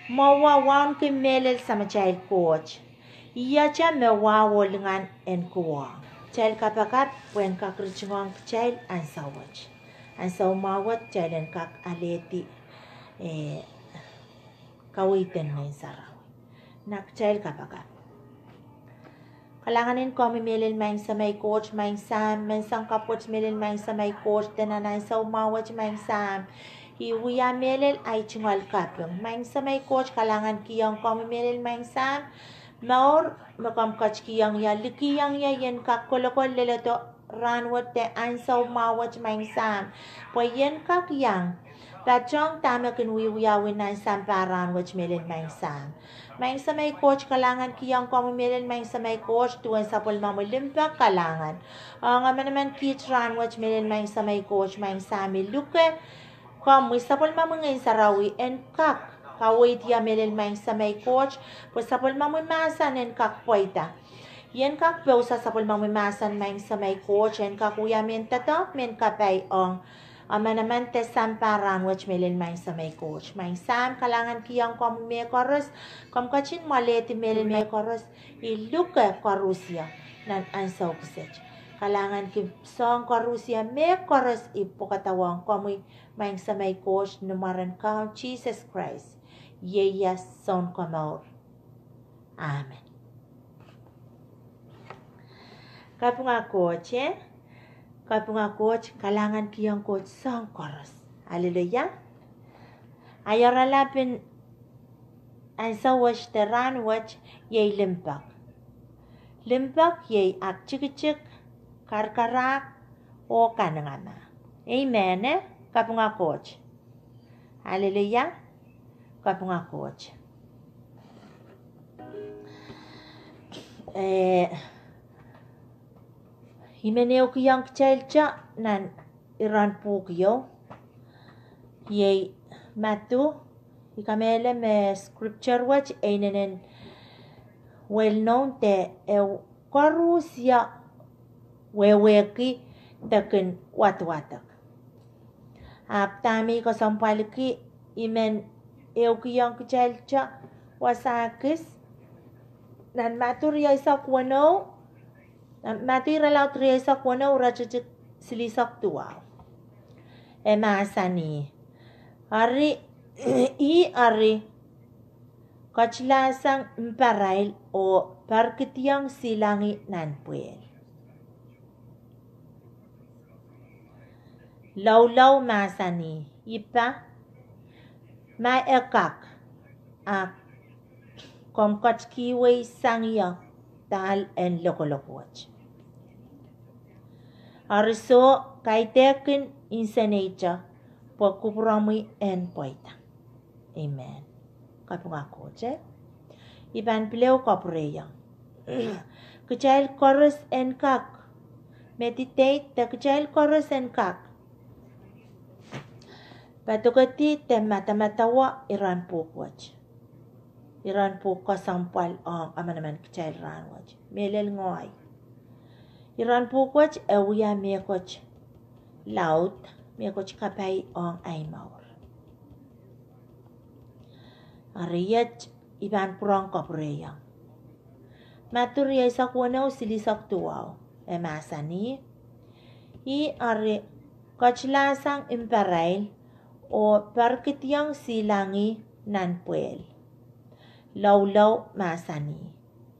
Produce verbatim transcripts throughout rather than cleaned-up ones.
Mwowe wauneki mehlel Samatail Koht. Ihte me wahu oh lingan en kowe. Kitail kapakap pwehn kak ritingohng kitail ansou wet. Ansou mwahu wet kitail en kak alehdi, eh, kaweid en Ngehn Sarawi. Na kitail kapakap. Kalahngan en komwi mehlel Maing Samei Koht, Maing Sahm, menseng kapwet mehlel Maing Samei Koht, de nan ansou mwahu wet Maing Sahm. I wia mehlel ahi tungoal kaping. Maing Samei Koht, kalahngan kihong komwi mehlel Maing Sahm. Mour me komw ketikihong ie, likihong ie ien kak kolokol leledo rahnwet de ansou mwahu wet Maing Sahm. Pwe ien kak iang patohng dahme kin wiewiawi nan sampah rahnwet mehlel Maing Sahm. Maing Samei Koht, kalahngan kihong komwi mehlel Maing Samei Koht, duwen sapwellimomwi limpoak kalahngan. Ong emenemen kiht rahnwet mehlel Maing Samei Koht, Maing Sahm, I luke komwi sapwellimomwi Ngehn Sarawi en kak kaweid ie mehlel Maing Samei Koht, pwe sapwellimomwi mahsen en kak pweida. Ien kak pousa sapwellimomwi mahsen Maing Samei Koht, en kak wia mehn doadoahk, mehn kapai ong emenemen de sampah rahnwet mehlel Maing Samei Koht. Maing Sahm, kalahngan kihong komwi mehkoaros, komw ketin mwalehdi mehlel mehkoaros. I luke koarusie nan ansou kiset. Kalahngan ki soahng koarusie mehkoaros, I pwekada ong komwi Maing Samei Koht, ni mwaren Kaun Sises Krais. Iei ie Sounkomour. Amen. Kapinga Koht, eh? Kapinga Koht, kalahngan kihong Koht soahng koaros. Aleluia. Ahi oaralap en ansou wet de rahnwet iei limpoak. Limpoak iei aktikitik, karakarahk, oh kanengamah. Amen, eh? Kapinga Koht. Aleluia. Kapinga Koht. Eh, I men ehukihong kitail te nan iren pwuhk ieu, iei Madiu. I kamehlele me scripture wet e inenen well known de e koarusie wehwehki de kin wadawadek. Ahpw dahme I kesempwalki, I men ehukihong kitail te wasa kis nan Madiu rieisek weneu, nan Madiu irelaud rieisek weneu, iretikitik silihsek duwau. E mahsanih, eri, ih eri, ketilahsang mparail oh perkidihong silangih nan pwehl. Loulou mahsanih, ih pahn, ma e kak, a komw ketikihwei sang ie dahl en lokolok wet. Eri soh, kaidehkin nsenei te, pwe kupwuromwi en pweida. Amen. Kapinga Koht, eh? I pahn pil ehu kapwurehiong. Kitail koaros en kak meditate, de kitail koaros en kak padokedi de madamadau iren pwuhk wet. Iren pwuhk kesempwal ong emenemen kitail rahnwet. Mehlel ngehi. Iren pwuhk wet e wia mehkot laud, mehkot kapai ong ahi mour. Eri iet I pahn pwurehng kapwurehiong. Madiu rieisek weneu silihsek duwau, e mahsanih, ih eri, ketilahsang mparail oh perkidihong silangih nan pwehl. Loulou mahsanih,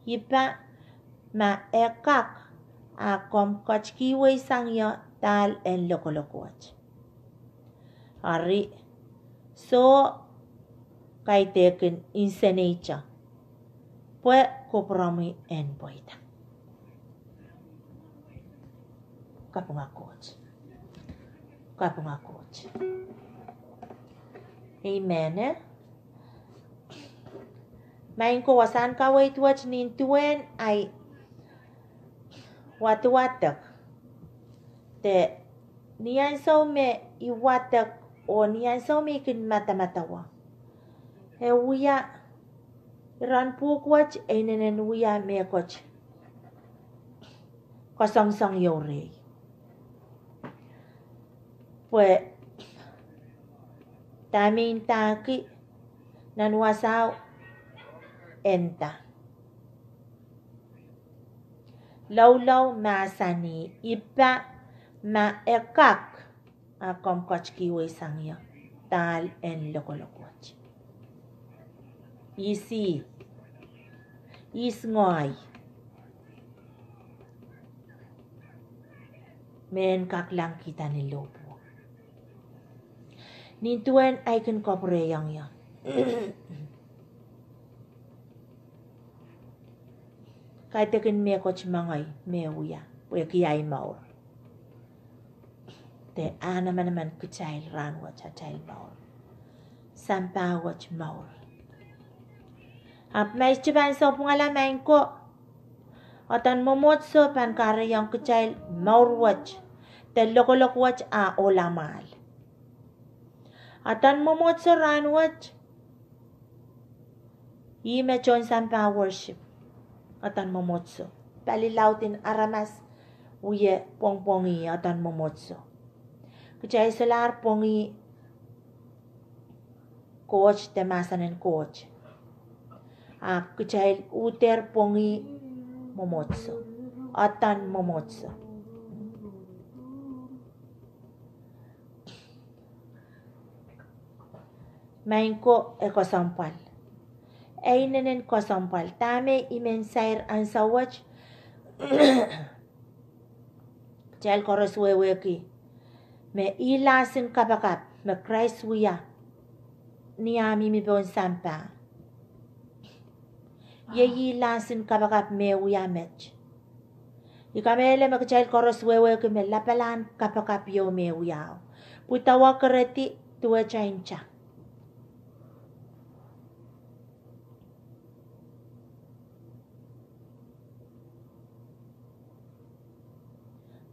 ih pahn, ma e kak, a komw ketikihwei sang ie dahl en lokolok wet. Eri soh, kaidehkin nsenei te, pwe kupwuromwi en pweida. Kapinga Koht. Kapinga Koht. Amen, eh? Maing ko, wasahn kaweid wet nin duwen ahi wadawadek. De ni ansou me I wadek oh ni ansou me I kin madamadau, e wia, iren pwuhk wet e inenen wia mehkot kasongosong ieu rehi. Pwe dahme I ndahki, Nan wasao e nda, loulou mahsanih, I pahn, ma e kak, a komw ketikihwei sang ie dahl en lokolok wet. Ihs ih? Ihs ngehi? Mehn kak langkihda ni lohpwuo. Nin duwen ahi kin kapwurehiong ie. Kaidehkin mehkot mengei me wia, pwehki ahi mour. De ahn emenemen kitail rahnwet atail mour. Sampah wet mour. Ahpw ma I sohte pahn sapwungala maing ko, adan mwomwohdiso pahn kahrehiong kitail mour wet, de lokolok wet a ohla mwahl. Adan mwomwohdiso rahnwet, ih me tohn sampah worship, adan mwomwohdiso. Pali laud en aramas wie pwongpwongih adan mwomwohdiso. Kitail solahr pwongih Koht de mahsen en Koht. Ahpw kitail uhder pwongih mwomwohdiso, adan mwomwohdiso. Maing ko, e kesempwal. E inenen kesempwal. Dahme I men sair ansou wet, kitail koaros wehwehki me ih lahsin kapakap me Krais wia ni ah mihmi pohn sampah. Iei ih lahsin kapakap me wia met. I kamehlele me kitail koaros wehwehki me lapalahn kapakap ieu me wiahu. Pwuhda wakeredi duwehte nta.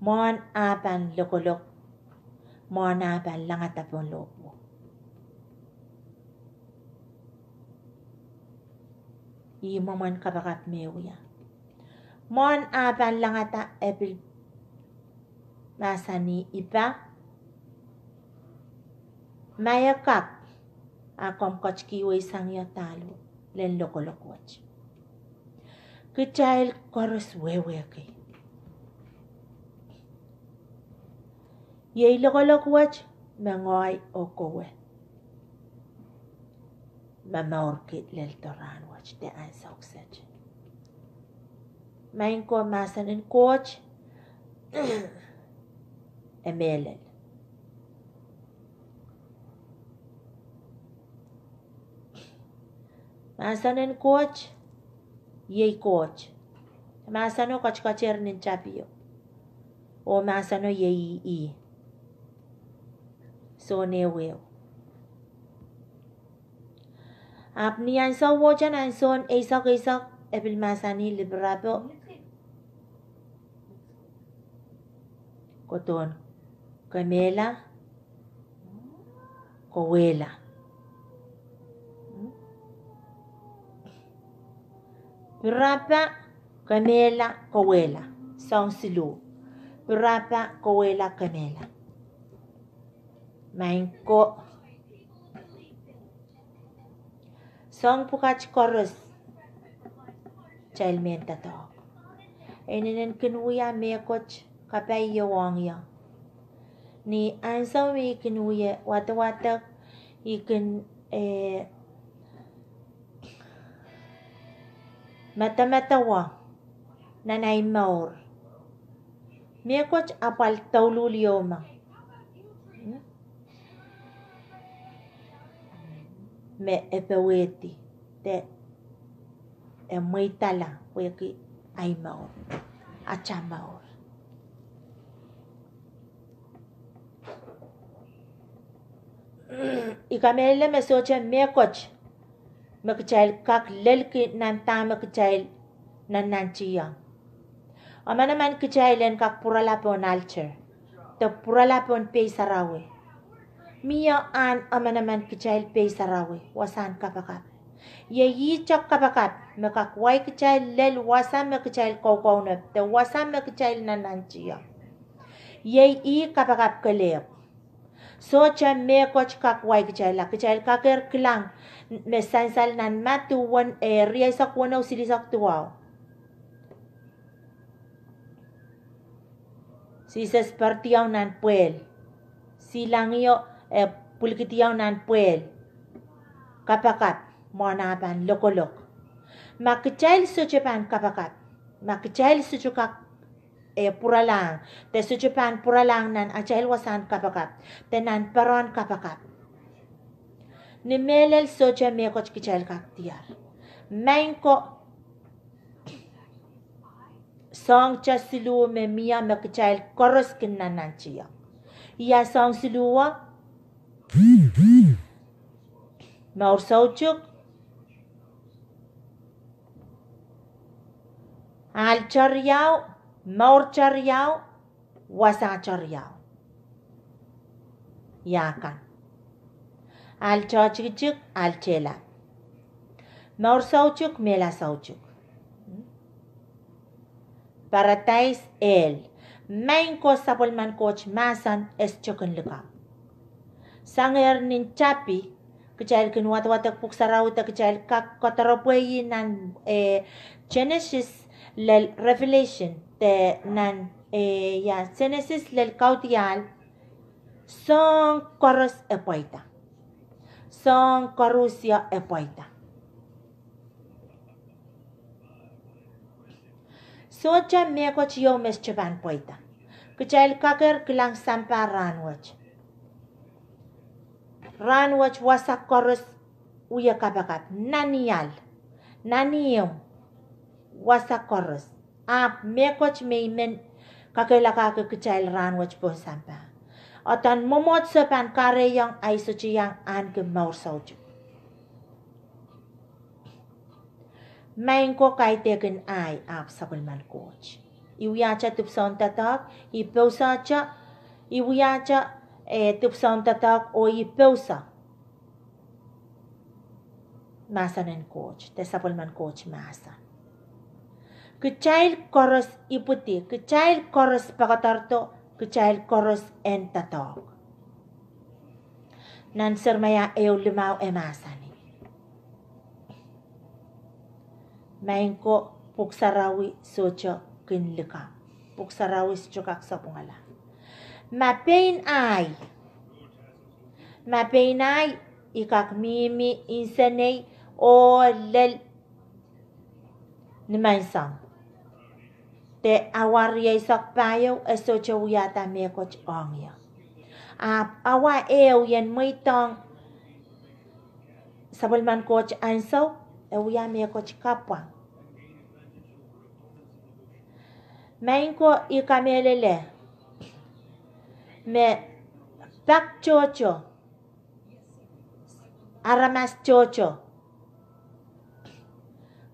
Mwohn ah pahn lokolok, mwohn ah pahn langada pohn lohpwuo. Ih mwomwen kapakap me wia. Mwohn ah pahn langada e pil mahsanih, I pahn, ma e kak, a komw ketikihwei sang ie dahl en lokolok wet. Kitail koaros wehwehki iei lokolok wet me ngehi oh kowe momourki lel doaroahn wet de ansou kiset. Maing ko, mahsen en Koht e mehlel. Mahsen en Koht iei Koht. Mahseno ketiket nin tapio. Oh mahseno iei ih. Sohn ehuehu. Ahpw ni ansou wet, ansoun eisek eisek, e pil mahsanih lipirapo kohdohn kemehla, kawehla. Pirapa, kemehla, kawehla. Soahng siluh. Pirapa, kawehla, kemehla. Maing ko, soahng pwukat koaros kitail men doadoahk. E inenen kin wia mehkot kapai iouong ie. Ni ansou me I kin wie wadewadek, I kin, eh, medemedewe nan ahi mour. Mehkot apwal douluhl ieu me, hmm? Me e powehdi de e mweidala pwehki ahi mour, atail mour. I kamehlele me sohte mehkot me kitail kak lelki nan dahme kitail nannantihong. Emenemen kitail en kak pwurala pohn altar, de pwurala pohn pei sarawi. Mie ahn emenemen kitail pei sarawi, wasahn kapakap. Iei ihte kapakap me kak wai kitail lel wasa me kitail kaukaunop, de wasa me kitail nannantihong. Iei ih kapakap kelehpw. Sohte mehkot kak wai kitail, a kitail kakehr kilang me sansal nan Madiu wen, eh, rieisek weneu silihsek duwau. Sises perdiong nan pwehl. Silangio, eh, pwilikihdiong nan pwehl. Kapakap, mwohn ah pahn lokolok. Ma kitail sohte pahn kapakap, ma kitail sohte kak, eh, pwuralahng, de sohte pahn pwuralahng nan atail wasahn kapakap, de nan peren kapakap, ni mehlel sohte mehkot kitail kak diar. Maing ko, soahng te siluh me mie me kitail koaros kin nantihong. Ia soahng siluh o? Mour soutuk, ahl teriau, mour teriau, wasa teriau. Ia kan? Ahl tohtikitik, ahl tehlap. Mour soutuk, mehla soutuk. Paradais, ehl. Maing ko, sapwellimen Koht mahsen e sohte kin likamw. Sangehr nin tapi, kitail kin wadawadek pwuhk sarawi de kitail kak kodoropwe ih nan, eh, Genesis lel Revelation, de nan, eh, ia, Genesis lel Kaudiahl, soahng koaros e pweida. Soahng koaros ia e pweida. Sohte mehkot ieu me sohte pahn pweida. Kitail kakehr kilang sampah rahnwet. Rahnwet wasa koaros wie kapakap, nan ial, nan ihmw, wasa koaros. Ahpw mehkot me I men kakehlakahki kitail rahnwet pohn sampah. Adan mwomwohdiso pahn kahrehiong ahi sohte iang ahneki mour soutuk. Maing ko, kaidehkin ahi, ahpw sapwellimen Koht. I wiahte dipwisoun doadoahk, I pousohte, I wiahte, eh, dipwisoun doadoahk oh I pouso mahsen en Koht, de sapwellimen Koht mahsen. Kitail koaros ipwidi, kitail koaros poakodoardo, kitail koaros en doadoahk. Nan Seremaia ehu limau e mahsanih, maing ko, pwuhk sarawi sohte kin likamw. Pwuhk sarawi sohte kak sapwungala. Ma pein ahi, ma pein ahi, I kak mihmi nsenei oh lel nimenseng, de awa rieisek pahieu e sohte wiahda mehkot ong ie. Ahpw awa ehu I en mweidohng sapwellimen Koht ansou, e wia mehkot kapwang. Maing ko, I kamehlele me pak tohto, aramas tohto,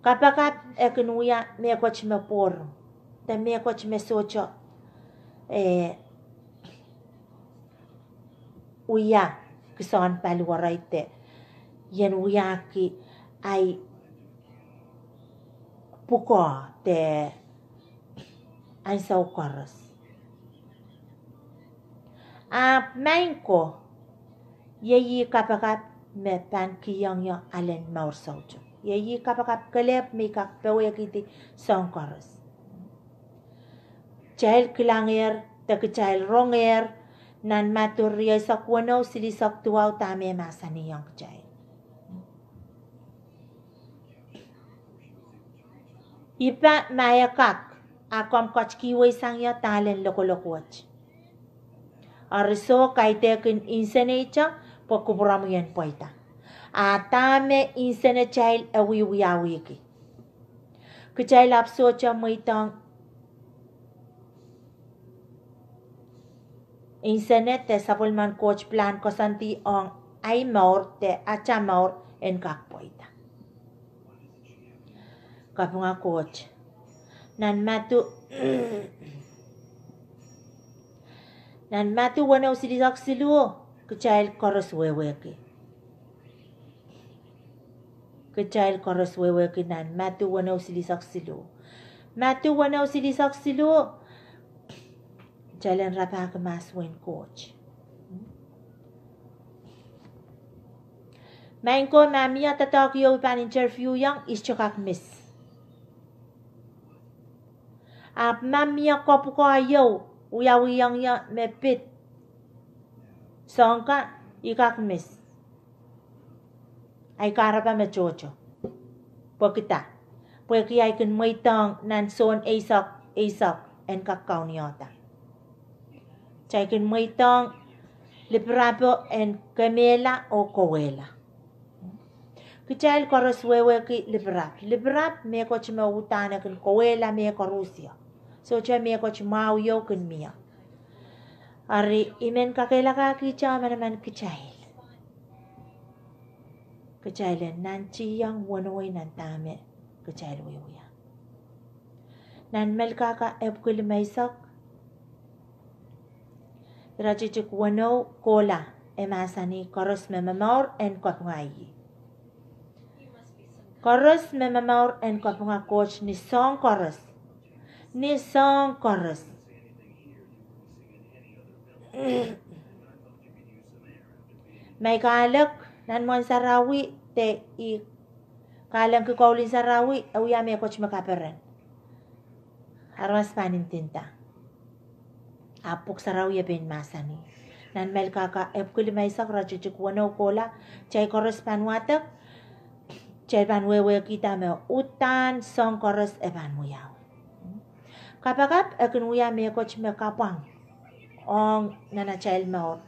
kapakap e kin wia mehkot me pworom, de mehkot me sohte, eh, wia kihsang paliwarail de I en wiahki ahi pwukoa de ansou koaros. Ahpw maing ko, iei ih kapakap me pahn kihong ie alen mour soutuk. Iei ih kapakap kelehpw me I kak powehkihdi soahng koaros. Kitail kilangehr de kitail rongehr nan Madiu rieisek weneu silihsek duwau dahme mahsanihong kitail. Ipa ma e kak, a komw ketikihwei sang ie dahlen lokolok wet. Eri soh, kaidehkin nseneite pwe kupwuromwi en pweida. A dahme nsenetail e wiewiawihki, kitail ahpw sohte mweidohng nsene de sapwellimen Koht pilahn koasoandi ong ahi mour de atail mour en kak pweida. Kapinga Koht. Nan Madiu, nan Madiu weneu silihsek siluh, kitail koaros wehwehki. Kitail koaros wehwehki nan Madiu weneu silihsek siluh. Madiu weneu silihsek siluh, kitail en rapahki mahs wehin Koht. Maing ko, ma mie doadoahk ieu I pahn interview ong, I sohte kak miss. Ahpw ma mie kopwukoa ieu wiawihong ie me pid soahng ka, I kak miss. Ahi kahrepe me tohto. Pwehki dah? Pwehki ahi kin mweidohng nan Sohn eisek, eisek en kak kaunihda. Kitail kin mweidohng lipirapo en kemehla oh kawehla. Kitail koaros wehwehki lipirap. Lipirap mehkot me uhdahn e kin kawehla mehkoaros. Sohte mehkot mwahu ieu kin mie. Eri I men kakehlakahkihte manaman kitail. Kitail en nantihong weneu nan dahme kitail wiewia. Nan Melkahka epwiki limeisek, iretikitik weneu kohla, e mahsanih koaros me momour en kapinga ih. Koaros me momour en kapinga Koht ni soahng koaros. Ni soahng koaros. Ma I kahlek nan mwohn sarawi, de I kahlengki koul en sarawi, e wia mehkot me kaperen. Aramas pahn ndinda. Ahpw pwuhk sarawi e pein mahsanih. Nan Melkahka epwiki limeisek, iretikitik weneu kohla, kitail koaros pahn wadek, kitail pahn wehwehkihda me uhdahn soahng koaros e pahn wiawi. Kapakap e kin wia mehkot me kapwang ong nan atail mour.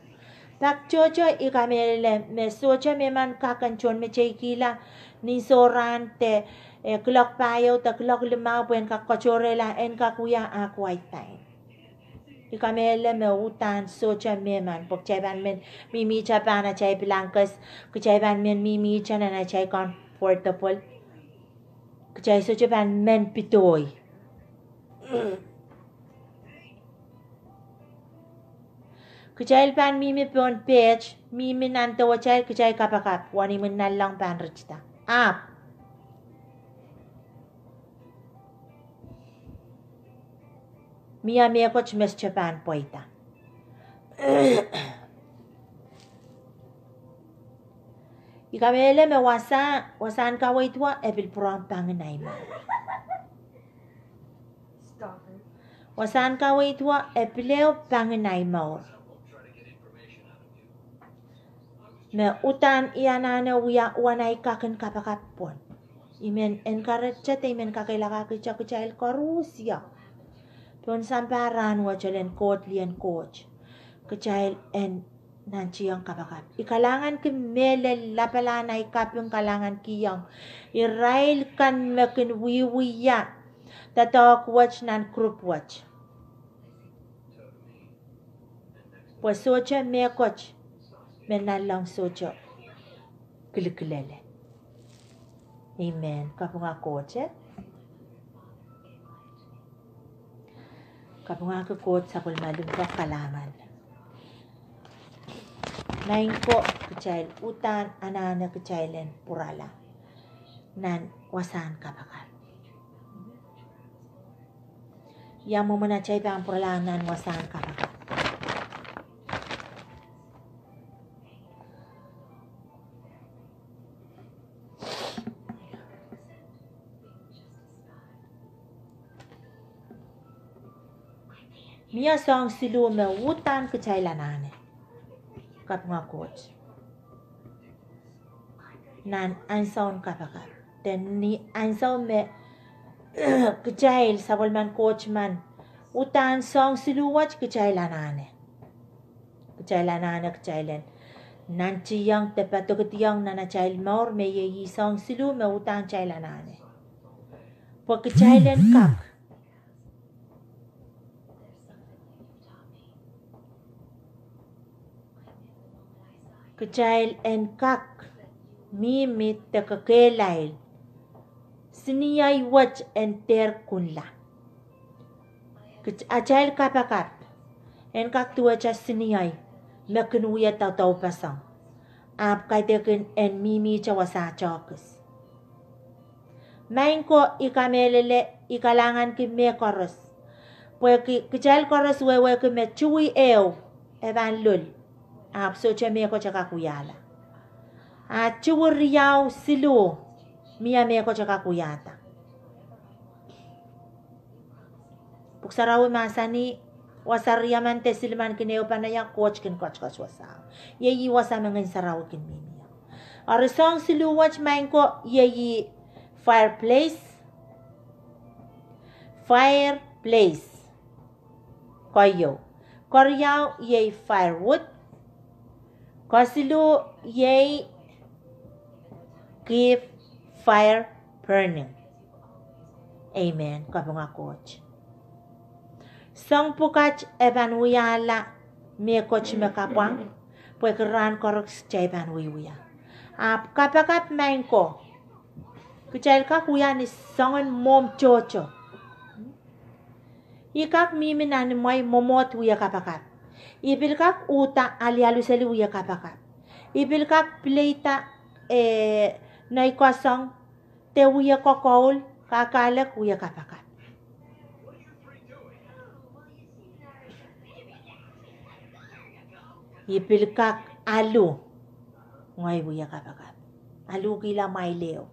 Pak tohto I kamehlele me sohte mehmen kak en tohnmeteikihla ni sohrahn de, eh, kuloak pahieu de kuloak limau pwehn kak katohrehla en kak wia ah quality time. I kamehlele me uhdahn sohte mehmen, pwe kitail pahn men mihmihte pahn atail pilangkes, kitail pahn men mihmihte nan atail comfortable. Kitail sohte pahn men pidoi. Kitail pahn mihmi pohn pet, mihmi nan dewetail, kitail kapakap, wenihmw en nanleng pahn ritida. Ahpw mie mehkot me sohte pahn pweida. I kamehlele me wasa, wasahn kaweid wet e pil pwurehng pangin ahi mour. Wasahn kaweid wet e pil ehu pangin ahi mour. Me uhdahn I anahne wia uwen ahi kak en kapakap pwon. I men encourage-te, I men kakehlakahkihte kitail koarusie pohn sampah rahn wet, elen Koht, lien Koht. Kitail en nantihong kapakap. I kalahnganki mehlel lapalahn ahi kaping kalahngankihong irail kan me kin wiewia doadoahk wet nan group wet. Pwe sohte mehkot me nanleng sohte kilkilele. Amen. Kapinga Koht, eh? Kapingahki Koht sapwellime limpoak kalahngan. Maing ko, kitail uhdahn anahne kitail en pwurala nan wasahn kapakap. Ia mwomwen atail pahn pwurala nan wasahn kapakap? Mie soahng siluh me uhdahn kitail anahne. Kapinga Koht. Nan ansoun kapakap, de ni ansou me kitail sapwellimen Koht men uhdahn soahng siluh wet kitail anahne. Kitail anahne kitail en nantihong de padokediong nan atail mour me iei soahng siluh me uhdahn kitail anahne. Pwe kitail en kak Kitail en kak mihmi de kekehlail siniei wet en dehr kunla. Kit-, atail kapakap en kak duwehte siniei me kin wia doadoahpeseng, ahpw kaidehkin en mihmihte wasa tohkis. Maing ko, I kamehlele, I kalahnganki mehkoaros. Pwehki kitail koaros wehwehki me tui ehu e pahn lul, ahpw sohte mehkot e kak wiahla. A tuwi riau siluh, mie mehkot e kak wiahda. Pwuhk Sarawi mahsanih, wasa riemen de silimen kin ehu pahn ie, Koht kin koasoakoasoia. Iei wasa me Ngehn Sarawi kin mihmi ie. Eri soahng siluh wet, maing ko, iei fireplace. Fireplace. Keieu. Keriau iei firewood. Kesiluh iei keep fire burning. Amen. Kapinga Koht. Soahng pwukat e pahn wiahla mehkot me kapwang, pwehki rahn koaros kitail pahn wiewia. Ahpw kapakap, maing ko, kitail kak wia ni soangen mwohmw tohto. I kak mihmi nan imwei mwomwohd wie kapakap. I pil kak uhda alialuseli wie kapakap. I pil kak pileida, eh, nei koasong, de wie kokoul, kakahlek wie kapakap. I pil kak alu, ngehi wie kapakap. Aluhkihla mwail ehu.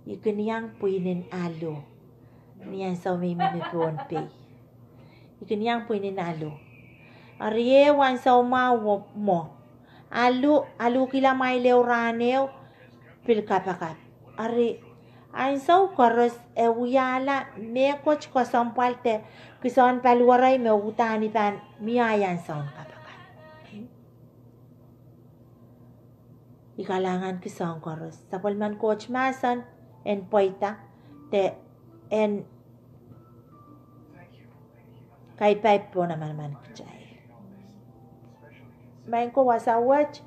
I kin iang pwihn en alu ni ansou me I mihmi Pohnpei. I kin iang pwihn en alu. Eri ehu ansou mwahu mwo, alu, aluhkihla mwail ehu rahn ehu, pil kapakap. Eri ansou koaros e wiahla mehkot kesempwal de kisohn paliwerei me uhdahn I pahn mie ahi ansoun kapakap. I kalahnganki soahng koaros. Sapwellimen Koht mahsen en pweida de en kaipaip pohn manaman kitail. Maing ko, wasa wet,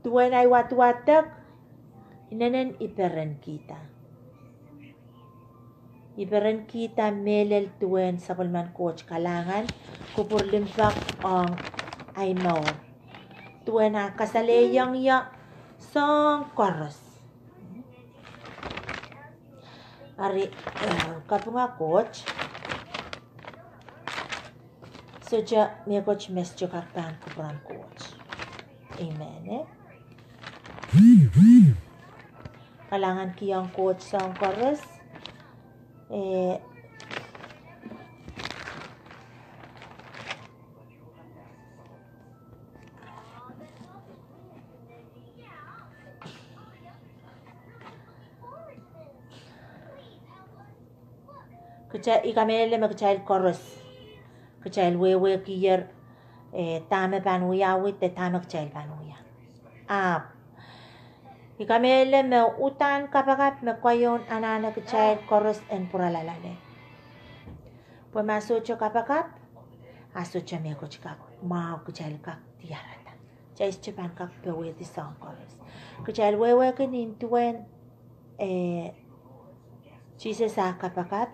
duwen ahi wadewadek, inenen I perenkihda. I perenkihda mehlel duwen sapwellimen Koht kalahngan, kupwur limpoak ong ahi mour. Duwen ah kasalehiong ie soahng koaros. Eri, eh, kapinga Koht. Sohte mehkot me sohte kak pahn kupwuren Koht. Amen, eh? Kalahnganki ong Koht soahng koaros. Eh, Kitail, I kamehlele me kitail koaros, kitail wehwehkier, eh, dahme pahn wiawi de dahme kitail pahn wia. Ahpw I kamehlele me uhdahn kapakap me koahiek anahne kitail koaros en pwurala loale. Pwe ma sohte kapakap, a sohte mehkot kak mwahu kitail kak diarada. Kitail sohte pahn kak powehdi soahng koaros. Kitail wehwehki nin duwen, eh, Sises ah kapakap,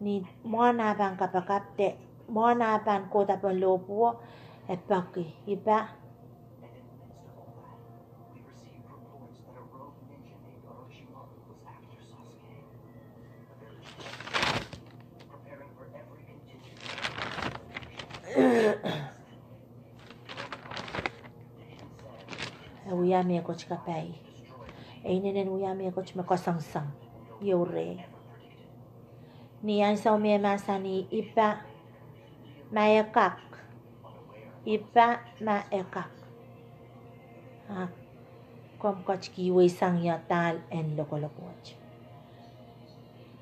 ni mwohn ah pahn kapakap, de mwohn ah pahn kohda pohn lohpwuo, e peki, Ipa. E wia mehkot kapai. E inenen wia mehkot me koasoangosoang. Ieu reh. Ni ansou me mahsanih, Ipa, ma e kak. Ipa, ma e kak. Ah, komw ketikihwei sang ie dahl en lokolok wet.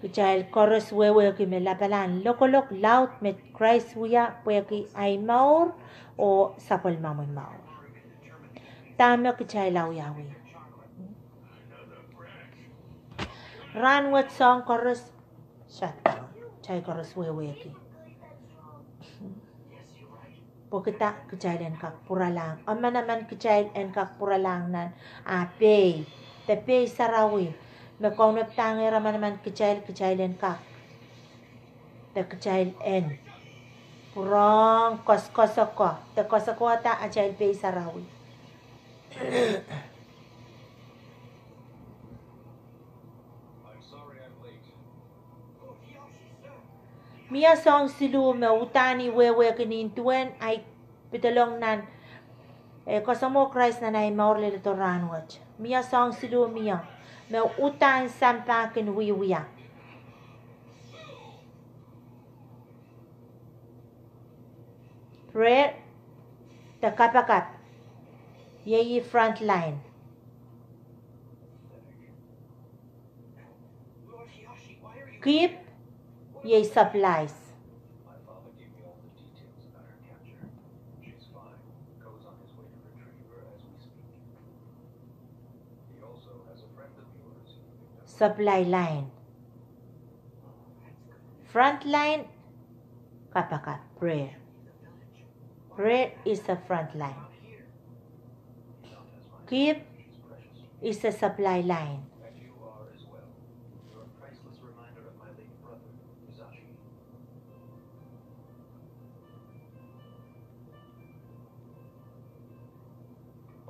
Kitail koaros wehwehki me lapalahn lokolok laud me Krais wia pwehki ahi mour oh sapwellimomwi mour. Dahme kitail awiawi. Rahn wet soahng koaros shutdown. Kitail koaros wehwehki. Pwekida kitail en kak pwuralahng. Emenemen kitail en kak pwuralahng nan ah pehi. De pehi sarawi. Me kaunop dahng ehr emenemen kitail, kitail en kak. De kitail en pwurehng koasoakoasoako. De koasoakoada atail pehi sarawi. Mie soahng siluh me uhdahn I wehwehki nin duwen ahi pedolong nan Eh, kasamwo Krais nan ei mour leledo rahnwet. Mie soahng siluh mie me uhdahn sampah kin wiewia. Prayer, de kapakap, iei front line. Kihp, iei supplies. Supply line. Front line, kapakap, prayer. Prayer is the front line. Kihp is the supply line.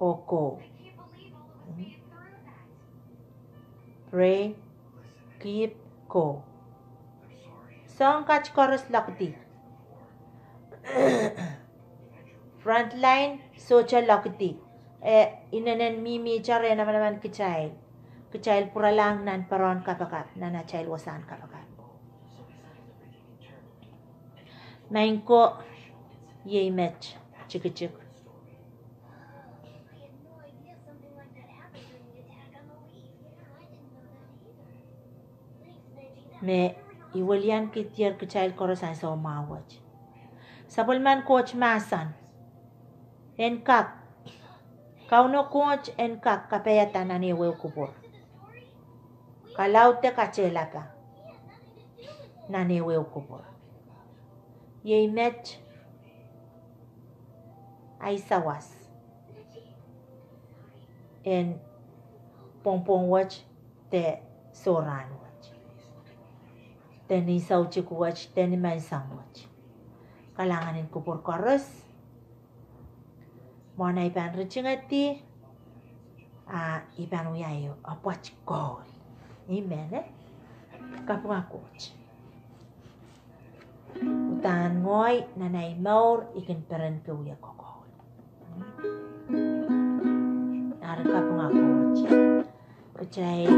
Oh ko. Pray, kihp, ko. Soahng kat koaros lokdi. Front line, sohte lokdi. Eh, inenen mihmihte re namanaman kitail. Kitail pwuralahng nan poaron kapakap, nan atail wasahn kapakap. Maing ko, iei met tikitik. Me I weliankihdier kitail koaros ansou mwahu wet. Sapwellimen Koht mahsen, en kak, Kauno Koht en kak kapaiada nan ehuehu kupwur. Kalaudek katelapa nan ehuehu kupwur. Iei met ahi sawas en pwongpwong wet de sohrahn wet, de ni soutik wet, de ni menseng wet. Kalahngan en kupwur koaros. Mwohn ei pahn ritingedi, a I pahn wia ehu apwat koul. Amen, eh? Kapinga Koht. Uhdahn ngehi nan ei mour I kin perenki wia kokoul. Eri kapinga Koht. Kitail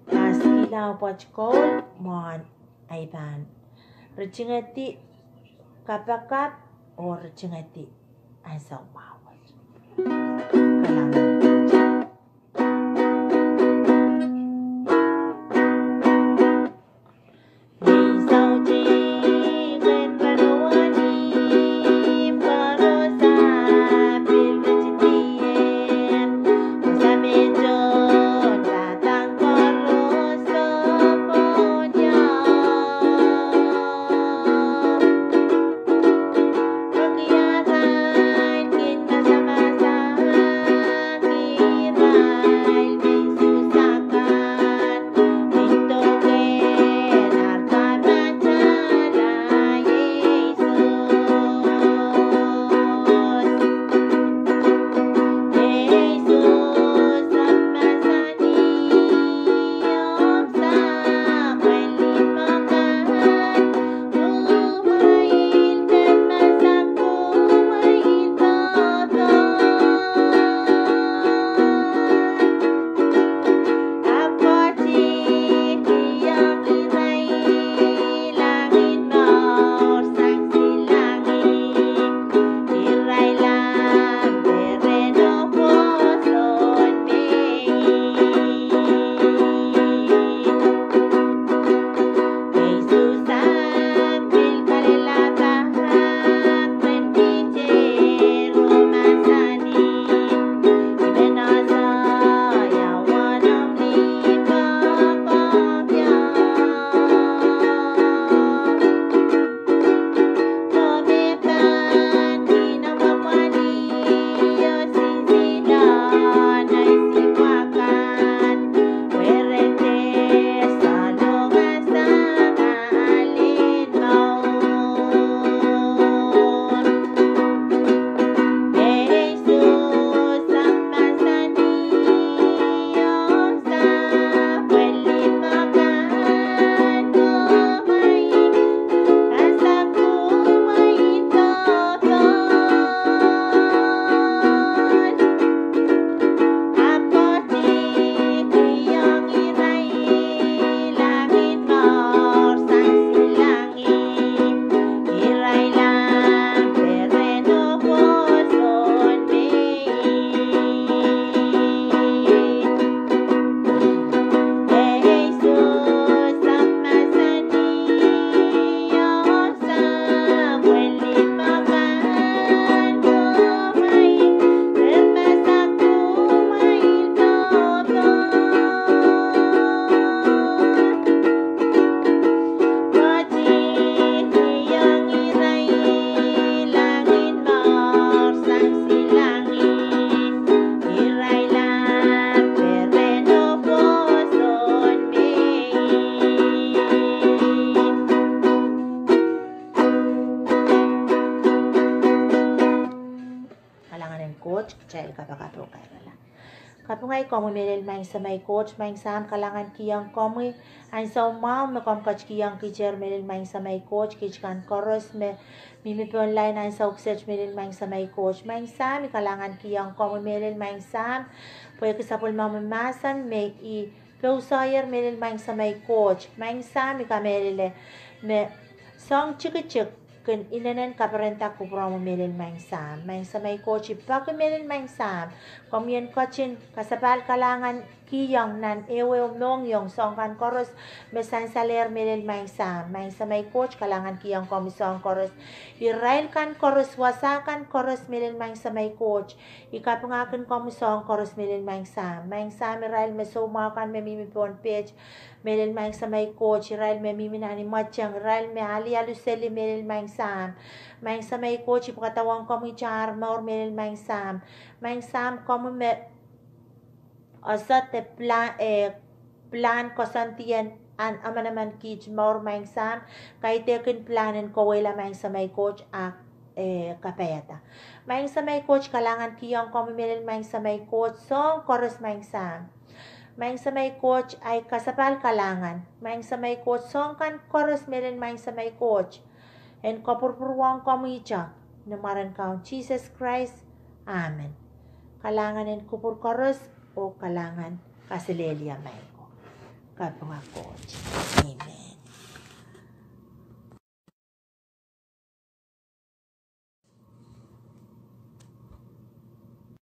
paskihla apwat koul mwohn ei pahn ritingedi kapakap oh ritingedi ansou mwahu wet. Kalahngan. Koht, kitail kapakap oh kairala. Kapinga komwi mehlel Maing Samei Koht, Maing Sahm, kalahngan kihong komwi ansou mwahu me komw ketikihong kitail mehlel Maing Samei Koht, kit kan koaros me mihmi pohn lain ansou kiset mehlel Maing Samei Koht. Maing Sahm, I kalahngan kihong komwi mehlel Maing Sahm, pwehki sapwellimomwi mahsen me I kousoaier mehlel Maing Samei Koht. Maing Sahm, I kamehlele me soang tikitik kin inenen kaperenda kupwuromwi mehlel Maing Sahm. Maing Samei Koht, I peki mehlel Maing Sahm, komwi en ketin kasapahl kalahngan kihong nan ehuehu mohngiong soang kan koaros me sansalehr mehlel Maing Sahm. Maing Samei Koht, kalahngan kihong komwi soang koaros, irail kan koaros, wasa kan koaros mehlel Maing Samei Koht. I kapinga kin komwi soang koaros mehlel Maing Sahm. Maing Sahm, irail me soumwahu kan me mihmi pohn peht mehlel Maing Samei Koht, irail me mihmi nan imweteng, irail me alialu seli mehlel Maing Sahm. Maing Samei Koht, I pwekadawohng komwi tahr mour mehlel Maing Sahm. Maing Sahm, komwi me ese de pilahn, eh, pilahn koasoandi en ahn emenemen kiht mour Maing Sahm, kaidehk kin pilahn en kauwehla Maing Samei Koht, ah, eh, kapaiada. Maing Samei Koht, kalahngan kihong komwi mehlel Maing Samei Koht, soang koaros Maing Sahm. Maing Samei Koht, ahi kasapahl kalahngan. Maing Samei Koht, soang kan koaros mehlel Maing Samei Koht, en kopwurupwurwong komwi te, ni mwaren Kaun Sises Krais. Amen. Kalahngan en kupwur koaros, oh kalahngan kaselehlie maing ko. Kapinga Koht. Amen.